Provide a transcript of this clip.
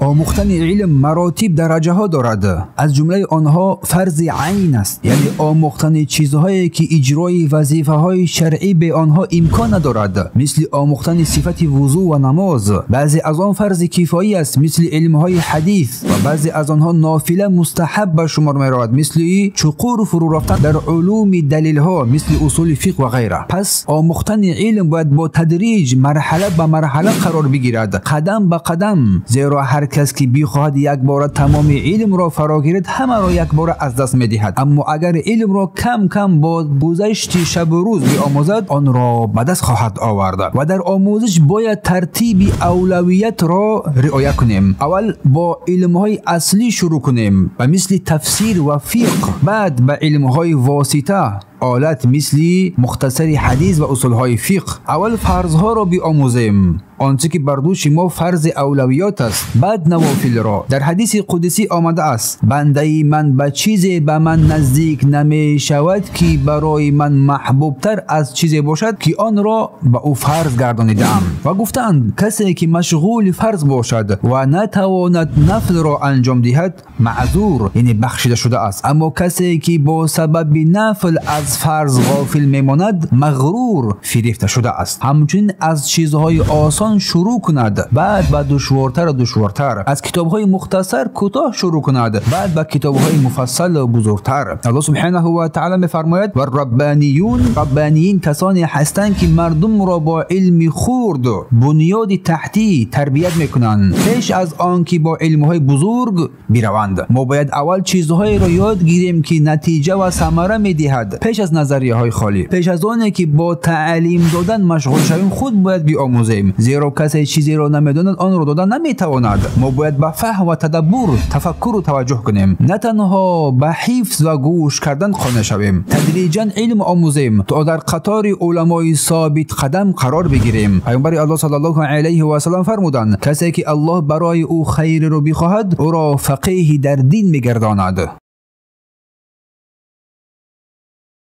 Омӯхтани илм маротиб дараҷаҳо дорад. Аз ҷумлаи онҳо фарзи айн аст, яъне омӯхтани чизҳое ки иҷрои вазифаҳои шаръӣ бе онҳо имкон надорад, мисли омӯхтани сифати вузӯ ва намоз. Баъзе аз он фарзи кифоӣ аст, мисли илмҳои ҳадис, ва баъзе аз онҳо нофила мустаҳаб ба шумор меравад, мисли чуқур фурӯ рафтан дар улуми далилҳо, мисли усули фиқҳ ва ғайра. Пас омӯхтани илм бояд бо тадриҷ марҳала ба марҳала қарор бигирад, қадам ба қадам, зеро ҳар кас ки бихоҳад якбора тамоми илмро фаро гирад, ҳамаро якбора аз даст медиҳад. Аммо агар илмро кам кам бо гузашти шабу рӯз биомӯзад, онро ба даст хоҳад овард. Ва дар омӯзиш бояд тартиби авлавиятро риоя кунем. Аввал бо илмҳои аслӣ шурӯъ кунем, ба мисли тафсир ва фиқҳ, баъд ба илмҳои восита, олат мисли мухтасари ҳадис ва усулҳои фиқҳ. Аввал фарзҳоро биомӯзем, он чӣ ки бар дӯши мо фарзи авлавиёт аст, баъд навофилро. Дар ҳадиси қудсӣ омадааст: бандаи ман ба чизе ба ман наздик намешавад ки барои ман маҳбубтар аз чизе бошад ки онро ба ӯ фарз гардонидаам. Ва гуфтаанд касе ки машғули фарз бошад ва натавонад нафлро анҷом диҳад, маъзур, яъне бахшида шудааст. Аммо касе ки бо сабаби нафл аз фарз ғофил мемонад, мағрур, фирефта шудааст. Ҳамчунин аз чизҳои осон шурӯъ кунад, баъд ба душвортару душвортар, аз китобҳои мухтасар кӯтоҳ шурӯъ кунад, баъд ба китобҳои муфассалу бузургтар. Аллоҳ субҳанаҳу ва таъала мефармояд: варраббаниюн, раббаниин касоне ҳастанд ки мардумро бо илми хурд, бунёди таҳтӣ тарбият мекунанд, пеш аз он ки бо илмҳои бузург бираванд. Мо бояд аввал чизҳоеро ёд гирем ки натиҷа ва самара медиҳад, пеш аз назарияҳои холӣ. Пеш аз оне ки бо таълим додан машғул шавем, худ бояд биомӯзем, зеро касе чизеро намедонад, онро дода наметавонад. Мо бояд ба фаҳм ва тадаббур, тафаккуру таваҷҷӯҳ кунем, на танҳо ба ҳифз ва гӯш кардан қонеъ шавем. Тадриҷан илм омӯзем то дар қатори уламои собитқадам қарор бигирем. Паёмбари Аллоҳ саллаллоҳу алайҳи васаллам фармуданд: касе ки Аллоҳ барои ӯ хайреро бихоҳад, ӯро фақеҳи дар дин мегардонад.